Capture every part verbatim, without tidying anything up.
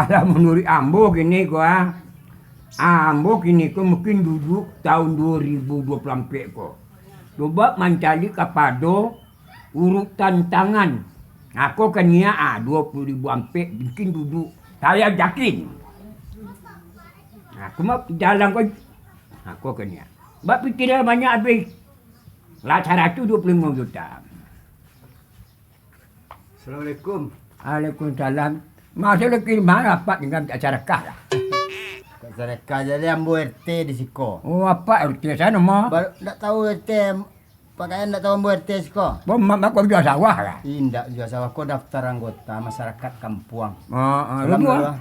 Lah, manuruik ambo kini ko, ah. Ah, ambo kini ko mungkin duduak tahun dua ribu dua puluh ampek ko. Cubo mancari kapado urutan tangan. Ako ka niak, ah, dua puluh ribu ampek mungkin duduak. Saya yakin. Aku mah jalan ko. Ako ka niak. Bak pikiran banyak abih. Lah, saratuih dua puluh limo juta. Assalamualaikum. Waalaikumsalam. Maso lagi mah rapat dengan tak sarakah lah. Tak sarakah jadi ambo R T di siko. Oh, apak R T sano mah? Baru ndak tahu R T, Pak Kayan ndak tahu ambo R T siko. Bo, mak, mak kau jual sawah lah? Indak jual sawah, ko daftar anggota masyarakat kampuang. Ah, ah, Salam dulu, dulu, ah.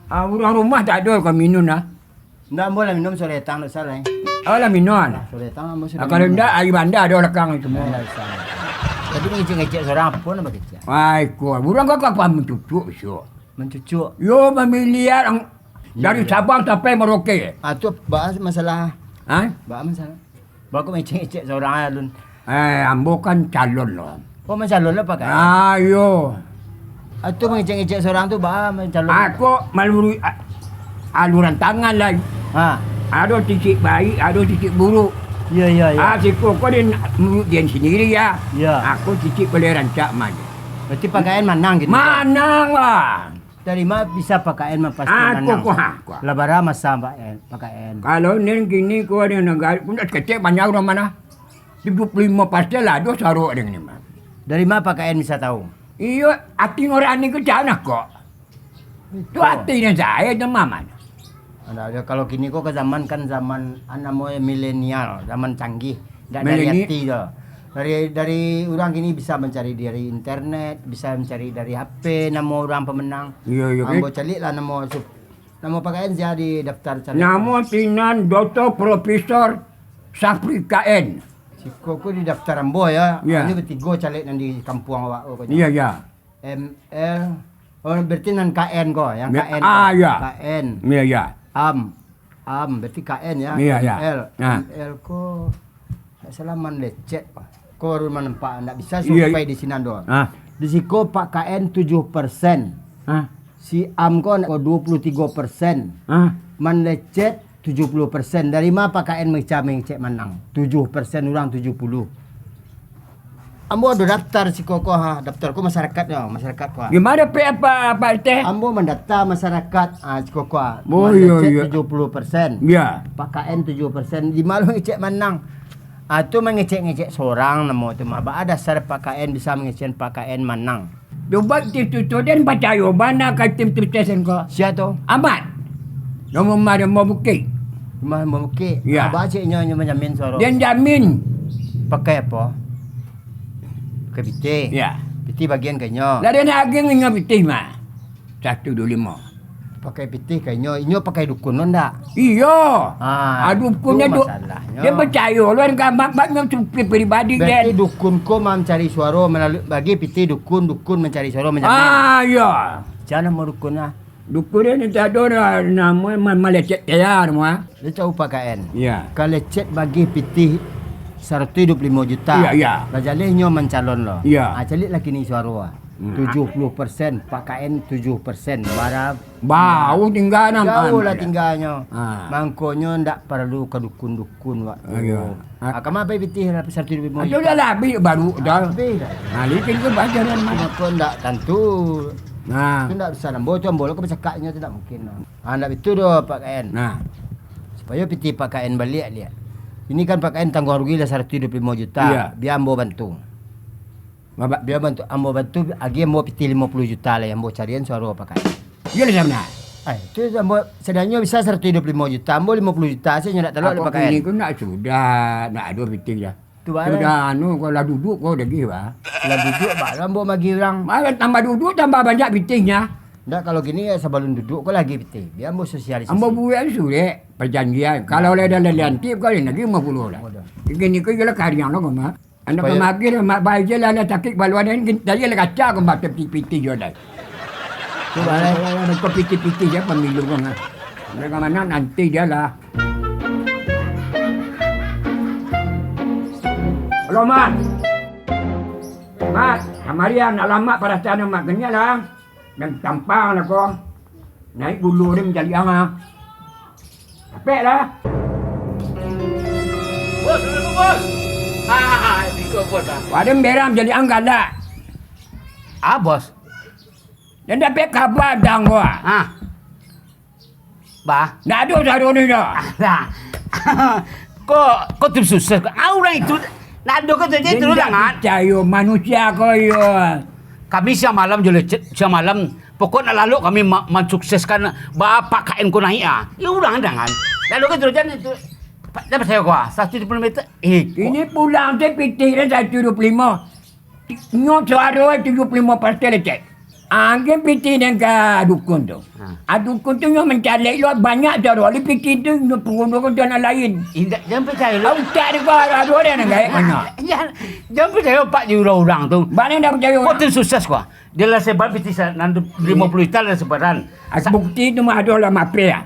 Ah. Ah, urang rumah tak ado ka minum lah. Ndak, ambo lah minum sore tang, ndak salah, eh. Oh, lah minum. Sore tang ambo sudah Ah, kalau minum. Ndak, ari banda ado lakang itu. Ndak, ndak usah. Jadi mangecek-ngecek sorang, apo nan bakecek? Wah, iko. Urang kau, kau apa mancucuk, Syuk? Mancucuk? Yo, mamiliar ang-, dari Sabang sampai Merauke. Ah, tu baa masalah? Ha? Baa masalah? Baa kok mangecek-ngecek sorang alun? Eh, ambo kan calon lo. Oh, mancalon lo, Pak Kayan? Ah, iyo. Ah, tu mangecek-ngecek sorang tu, baa mancalon? Ako malalui a-, aluran tangan lai. Ha. Ado titik baik, ado titik buruk. Iyo, iyo, iyo. Ah, siko ko den, menurut den sendiri ya. Iyo. Ako titik paling rancak mah. Berarti Pak Kayan manang gitu? Manang lah. Dari ma bisa Pak Kayan mapastian Aku manang? Kuah, kuah. Lah bara masa Pak Kayan, Pak Kayan? Kalau nen kini ko ado nagari, pun dak kecek banyak urang mana. Tujuh puluh limo persen lah ado sarok dengan ni mah. Dari ma Pak Kayan bisa tahu? Iyo, ati urang ni ko cak nak kok. Tu Betul. Ati ni saya je maman. Ada, ada. Kalau kini ko ke zaman kan zaman, ah, namo milenial, zaman canggih. Ndak dari Mileni- ati tu. Dari, dari urang kini bisa mancari dari internet, bisa mancari dari H P, namo urang pemenang. Iyo, iyo, Ambo kan? Caliak lah namo su-, namo Pak Kayan sia di daftar caleg. Namo Pinan Doktor Profesor Sapri K N. Siko ko di daftar ambo ya. Ya. Hanyo batigo caleg nan di kampuang awak ko. Iya, iya. M L. Oh, berarti nan K N ko, yang K N ko. Ah, ya. K N. Iya, ya. Am. Am, berarti K N ya. Iya, ya. M L. Nah. M L ko, ndak salah Man Lecet, Pak. Ko baru manampak, ndak bisa Iya, sampai iya. Di sinan doh. Ah. Di siko Pak K N tujuh persen. Ah. Si Am ko dua puluh tigo persen. Ah. Man Lecet tujuh puluh persen. Dari ma Pak K N mangecek-mangecek manang? Tujuh persen urang tujuh puluh. Ambo ado daftar siko ko, ha, daftar ko masyarakat nyo, masyarakat ko, ha. Di ma dapek apa, Pak R T? Ambo mandata masyarakat, ha, siko ko, ha. Oh, Man Lecet iyo, iyo. Tujuh puluh persen. Iya. Pak K N tujuh persen. Di ma lo ngecek manang? Ha, tu mangecek-ngecek sorang namo tu mah. Baa dasar Pak K N bisa mangecek Pak K N manang? Cubo tim sukses den pacayo bana ka tim sukses ko. Sia tu? Amat. Rumah, rumah Bukik. Rumah Bukik. Ya. Baa cek nyo, nyo manjamin suaro? Den jamin. Pakai apo? Pakai pitih. Ya. Pitih bagian ka inyo. Lah den agiah inyo pitih mah. Satu, dua, limo. Pakai pitih ka inyo, inyo pakai dukun lo ndak? Iyo. Ah, ado dukun tu. Masalahnyo. Dia percaya lo kan, mak-, maknyo tu pri-, pribadi. Berarti den. Dukun ko mancari suaro melalui bagi pitih dukun, dukun mancari suaro manjamin. Ah, iyo. Sia namo dukun lah? Dukun ni tak ado lah, namo ma-, malecet kaya namo ah. Dia tahu Pak K N. Iya. Ka lecet bagi pitih saratuih dua puluh limo juta. Iya, iya. Lah jaleh nyo mancalon lo. Iya. Ah, caliak lah kini suaro ah. Hmm. Tujuh puluh persen, Pak K N tujuh persen. Bara Bauh tingga nyo. Jauah lah tingganyo. Ha. Mangkonyo ndak paralu ka dukun-dukun waktu. Ayo. Ah, kama pai pitih lah, saratuih limo juta. Ayo, dah lah, habis baru dah. Habis dah. Ha, licin tu baca dan Cuma ko ndak tantu. Nah. Tu ndak bisa nambo tu, ambo lo ka bacakak inyo tu ndak mungkin lah. Ha, ndak bitu doh, Pak K N. Nah. Supayo pitih Pak K N baliak, liak. Ini kan Pak K N tangguang rugi lah saratuih dua puluh limo juta. Iya. Bia ambo bantu. Babak. Bia bantu, ambo bantu, agiah ambo pitih limo puluh juta lah, ambo carian suaro Pak K N. Iyo lah, Samna. Ai, tu ambo sadonyo bisa saratuih dua puluh limo juta, ambo limo puluh juta sajo ndak talok lah, Pak K N. Kini ko ndak sudah, ndak ado pitih dah. Tu baa lah. Sudah anu, ko lah duduak ko dagih, bah. Lah duduak, bah, lah ambo magih urang. Malah tambah duduak, tambah banyak pitihnyo. Ndak, kalau kini sabalun duduak ko lah agiah pitih. Bia ambo sosialisasi. Ambo buek surek perjanjian. Kalau lah dah lantik, ko lagi limo puluah lah. Oh, dah. Kini ko iyolah kariang lah, ko mah. Anak pamagih lah, mak bayi je lah, anak sakik baluan ni, tadi lah kaca ko baca piti-piti je dah. Cuba lah. Kau piti-piti je pemilu ko nah. Mereka mana nanti je lah. Halo, Mat. Mat, kamari nak lamak parasaan Mat kenyang lah. Dan tampang lah ko. Naik gulo ni mancaliak ang ah. Capek lah. Bos, bos, bos. Ah, iko bos ah. Wadah berang mancaliak ang galak. Ah, bos. Jan dapek kaba tantang ko ah. Ah. Bah. Ndak ado saro ni dah. Alah. Kok, kok tim sukses kok? Ah, urang itu ndak ado kok jadi. Jan turun ndak tangan. Picayo manusia ko yo. Kami siang malam jo lecet, siang malam. Pokok nak lalok kami ma-, mansukseskan ba-, Pak K N ko naik ah. Yo urang tangan. Ndak ado kok turun jan itu. Pak, dah percaya ko ah. Satu tujuh puluh meter. Eh, kok. Ini pulang tu pitih dia satu dua puluh lima. Nyo suaro tujuh puluh limo persen lecet. Angin pitih nan ka dukun tu. Ha. Ah, dukun tu nyo mancaliak lo banyak suaro, lalu pitih tu nyo pukul dua ka nan lain. Indak, jan picayo lo. Ah, utak dia ko ado, ado dia nan gaek mano. Jan, jan picayo Pak di urang-urang tu. Bana ndak picayo. Kok tu sukses ko. Dia lah sebar pitih sa-, nan limo puluh ita lah sebaran. Aku bukti tu mah ado lah mape ah.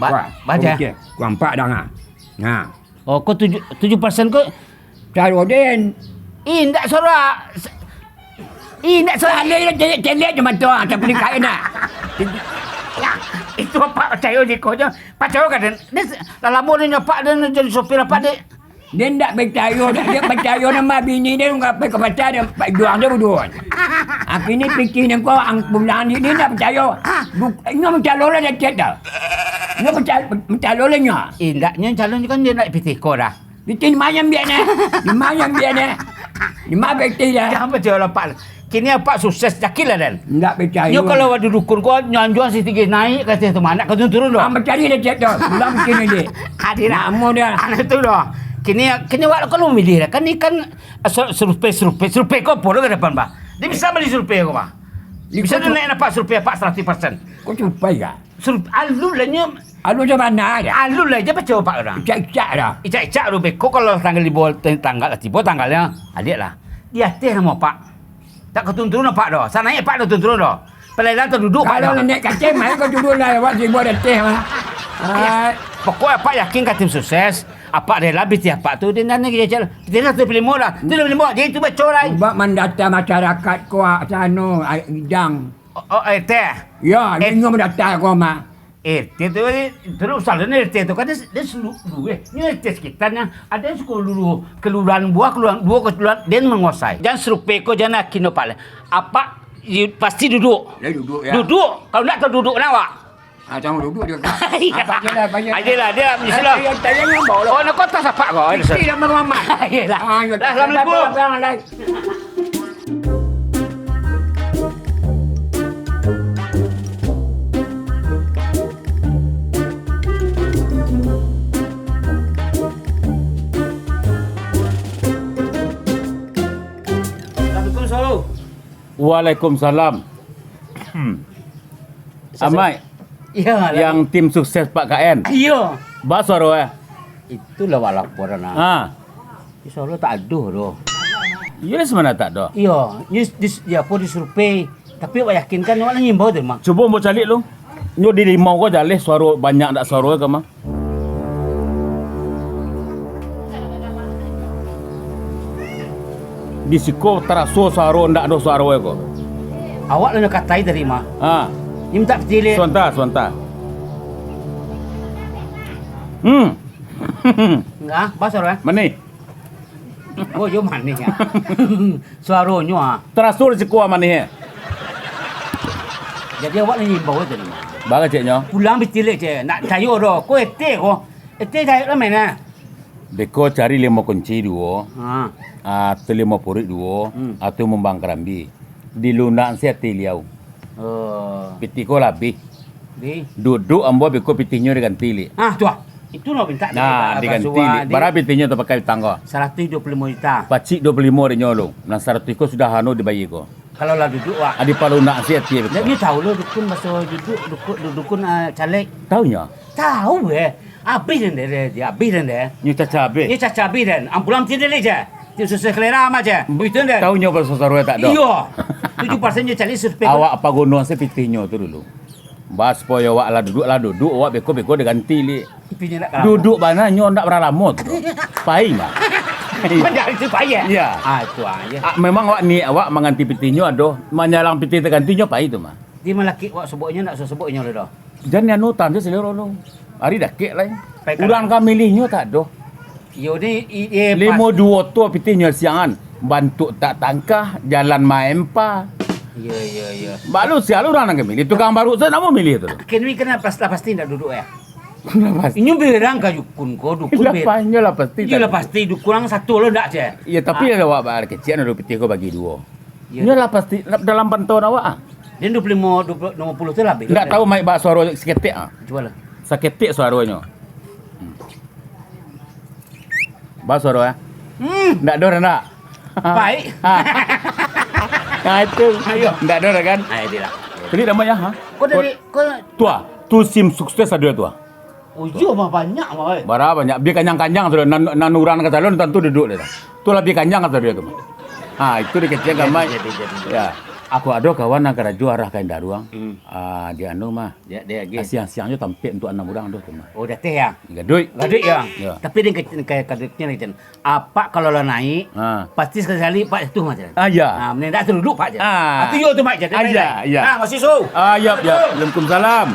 Ba-, baca. Oke, ku ampak danga. Nah. Oh, ko tujuh, tujuh persen ko. Caro den. Ih, indak sorak. Ih, indak sorak. Alih lah, celiak-celiak je mato, ah, tak boleh kain nak. Ya, itu apak pacayo di ko je. Pacayo ka den. Den lah lamo den nyapak den jadi sopir apak dek. Den ndak pacayo, den ndak pacayo nama bini den, ndak pai ka pacar den, pai juang je buduan. Akhirnyo pitih den ko ang pulang ni, den ndak pacayo. Duk-, inyo mancalon lah dah cek dah. Inyo mancal-, mancalon lah nyo. Indak, nyo calon kan den ndak pitih ko dah. Pitih di ma nyo ambiak ne? Di ma nyo ambiak ne? Di ma pitih dia? Jan picayo lah, Pak. Kini apak sukses, yakin lah, den. Indak picayo. Nyo kalau ado dukun ko, nyo anjuang sitinggi naik ka ateh tu, ma, ndak ka turun-turun doh. Ah, mancari lecet doh. Pulang pitih ni, dek. Adi lah. Namo dia? Anak tu doh. Kini, kini awak kalau mamilih lah. Kan ni kan, ah, sur-, survei, survei, survei ko apo lo ka depan, bah? Dia bisa bali survei ko, bah? Bisa tu naik dapat survei apak saratus persen. Ko survei ka? Sur-, alun lah nyo. Alun macam mana je? Alun lah, jan picayo apak urang. Icak-icak dah. Icak-icak tu beko kalau tanggal limo, tanggal lah tibo tanggalnyo, aliak lah. Di ateh namo apak. Tak ka turun-turun apak doh. Sa naik apak dak turun-turun doh. Paliang-paliang taduduak apak doh. Kalau naik kacang, main kau turun lah, awak tibo di ateh mah. Ai. Pokok apak yakin ka tim sukses, apak rela pitih apak tu, di nan lagi jalan. Pitih lah tu pilih murah. Tu pilih murah. Jadi tu baco lah. Ubak mandata masyarakat ko, ah, sano, ai, idang. Oh, oh, eh, teh. Ya, eh, inyo mandata ko mah. R T tu, eh, terus salah ni R T tu kan dia, dia selu-, dulu, eh. Ni R T sekitarnya, ada yang suka dulu kelurahan buah, kelurahan dua, kelurahan, dia menguasai. Jan survei ko, jan yakin, Pak. Apak, i-, pasti duduk. Dia duduk, ya. Duduk. Kalau ndak terduduk, nak, Wak? Ah, jangan duduk dia. Iya. Apa je lah, apa je lah. Aje lah, dia, bismillah. Eh, eh, tanya yang bawa lah. Oh, nak kota siapa kau? Sisi dah mamak. Iyalah. Ah, ya. Dah, assalamualaikum. Abang, abang, abang. Assalamualaikum, Saul. Waalaikumsalam. Sukses. Amai. Iya, lah. Yang tim sukses Pak K N. Iya. Ba suaro, eh? Itulah awak laporan, ah. Ha. Insya Allah tak ado doh. Iyo, di mana tak ado? Iyo, di, di, di apo, di survei. Tapi awak yakinkan, awak lah ngimbau tu, Mak. Cubo ambo caliak lu. Nyo di limau ko jaleh suaro banyak ndak suaro ka, Mak? Di siko taraso suaro ndak ado suaro ko. Awak lah nyo katai tadi, Mak. Ha. Ni mintak pitih liak. Sabanta, sabanta. Hmm. Enggak, ba suaro, eh? Manih. Oh, yo manih, ya. Suaronyo, ah. Taraso di siko manih, eh. Jadi awak lah ngimbau tadi, Mak. Ba keceknyo? Pulang pitih liak, cek. Ndak cayo doh. Ko eteh ko. Eteh cayo lah main, ah. Beko cari limau kunci duo, ha, atau limau puruik duo, hmm, atau mumbang karambia. Dilunak se ateh liau. Oh. Pitih ko lah abih. Di? Duduak ambo beko pitihnyo diganti liak. Ah, tu ah. Itu no mintak. Nah, diganti liak. Bara pitihnyo tapakai utang ko? Saratuih duo puluah limo juta. Pacik duo puluah limo dinyo lu. Nan saratuih ko sudah anu dibayia ko. Kalau lah duduak, wak. Adi palunak si ati, betul. Nyo tahu lo dukun baso duduk, dukun, dukun, ah, caleg. Tahu nyo? Tahu, eh. Abih den deh, deh, abih den deh. Nyo caca abih? Nyo caca abih den. Ambulan ti deh je. Ti susu selera mah je. Begitu den. Tahu nyo baso sarua tak do? Iyo. Tujuh persen nyo caleg survei. Awak apa guno si pitihnyo tu dulu? Bah, supayo awak lah duduak, lah duduak, awak beko-beko diganti liak. Ipinyo nak ka lamo. Duduak bana nyo ndak bara lamo tu. Pai mah. Manjadi tu pai, eh? Iya. Ah, itu ah, iya. Ah, memang awak ni, awak mangganti pitihnyo ado, manyalang pitih taganti nyo pai tu mah. Di malakik wak soboknyo, ndak usah soboknyo lah doh. Jan anu tan se selero lo. Ari dakek lai. Pai ka Urang ka milihnyo tak doh. Yo ni, i-, i-, Limo pas- duo tu pitih nyo siangan. Bantuk tak tangkah, jalan maempa. Yo, yo, yo. Balu sial urang nan ka milih. Tukang baru sajo namo milih tu. Kini kan pas-, lah pasti ndak duduk ya. Lah pasti. Inyo berang ka dukun ko, dukun Lah be-, pa-, inyo lah pasti Iyo lah tak pasti dukun urang satu lo ndak je. Iyo, tapi Ah. lah awak ba-, kecil ado pitih ko bagi duo. Iyo. Inyo lah pasti dalam pantauan awak ah. Dia dua puluh lima, dua puluh, lima puluh tu lah habis. Ndak tahu maik ba suaro saketek ah. Cuba lah. Saketek suaronyo. Hmm. Ba suaro ah. Hmm. Ndak doh ndak. Baik. Ah. Ah, itu. Ayo. Ndak doh kan? Ah, itulah. Tadi namanya ha? Kau dari, kau Tua, tu sim sukses ado tua. Ujo mah banyak mah, oi. Bara banyak, bia kanyang-kanyang sudah, nan, nan urang ka salon tantu duduk dia. Tu labiah kanyang kata dia tu. Ha, itu dia kecil Jadi, gamai. jadi, jadi, jadi. Ya. Aku ado kawan nan karajo arah Kain Daruang. Hmm. Ah, di anu mah. Dia, dia lagi. Siang-siang jo tampek untuk anam urang tu mah. Oh, dateh ya? Gaduik. Gaduik ya? Ya. Tapi dia ke-, ke-, ke-, ke-, ke-, Apak kalau lah naik, Ha. pasti sekali-sekali Pak jatuh mah je. Ah, ya. Ah, mending tak duduk Pak je. Ah. Ah, tu yo tu Pak je. Ah, ya, ya. Ah, masih so. Ah, ya, ya. Waalaikumsalam.